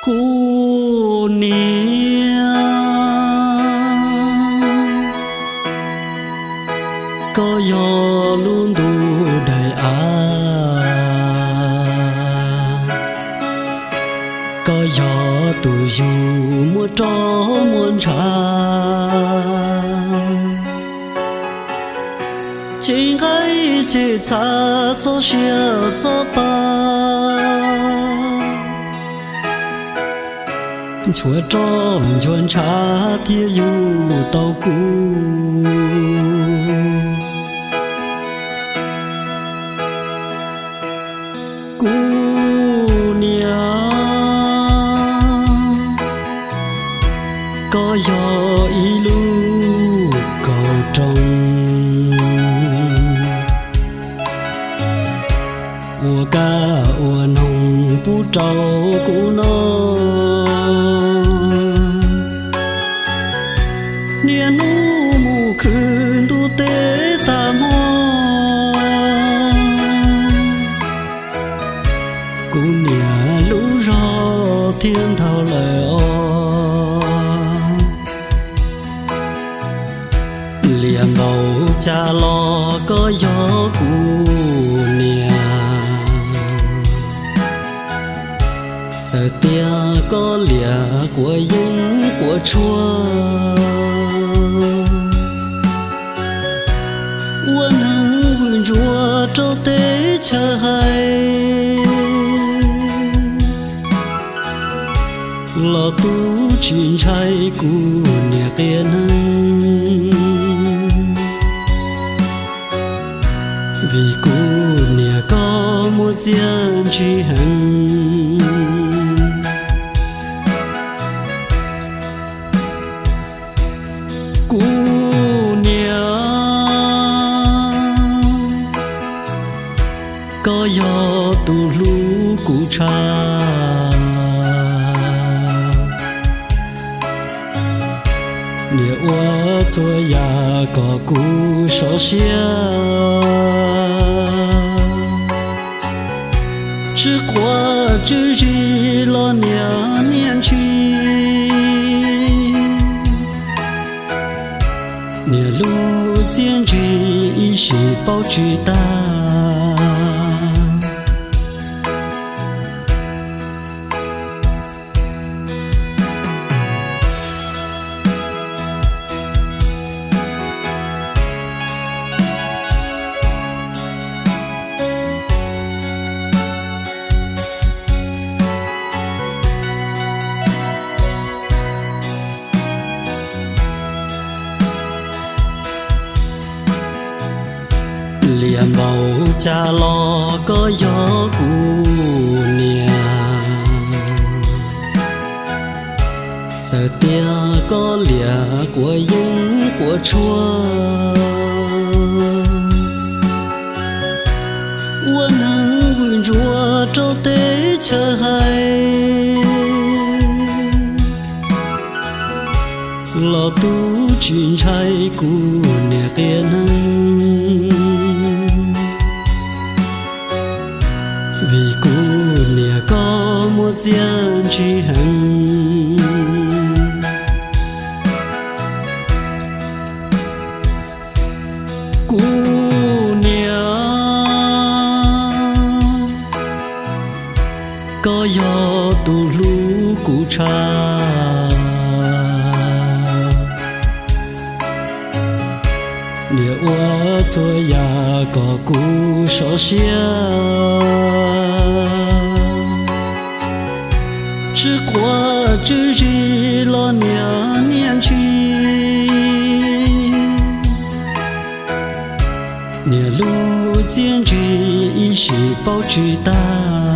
Kuv niam, koj yog lub ntuj daim av, koj yog tus yug muaj roj muaj ntshav. Ces nqaij ces txha txhob sia txhob pa, nchuav roj nchuav ntshav thiaj yug tau kuv. Kuv niam, koj yog ib lub kauj rooj uas kab uas noog pub rau kuv noj. Niaj hnub mus khwv ntuj teb tag hmo, kuv niam lub zog thiaj nthaug lawm os. Liam npaum cas los koj yog kuv niam, txawm tias koj liam quav yeeb quav tshuaj, ua neeg vwm ntsuav rau teb chaws hais, los tub tsis ntshai kuv niam qias neeg, vim kuv niam koj muaj txiaj ntsig heev. Kuv niam, koj yog tus hlub kuv tshaj, niam ua txhua yam kom kuv sov siab. Tsw quav tsw zis los niam niaj ntshis, niam lub txiaj ntsig ib sim paub tsis tag. Liam npaum cas los koj yog kuv niam, txawm tias koj liam quav yeeb quav tshuaj, ua neeg vwm ntsuav rau teb chaws hais, los tub tsis ntshai kuv niam qias neeg, vim kuv niam koj muaj txiaj ntsig heev. Kuv niam, koj yog tus hlub kuv tshaj, niam ua txhua yam kom kuv sov siab. Tsw quav tsw zis los niam niaj ntshis, niam lub txiaj ntsig ib sim paub tsis tag.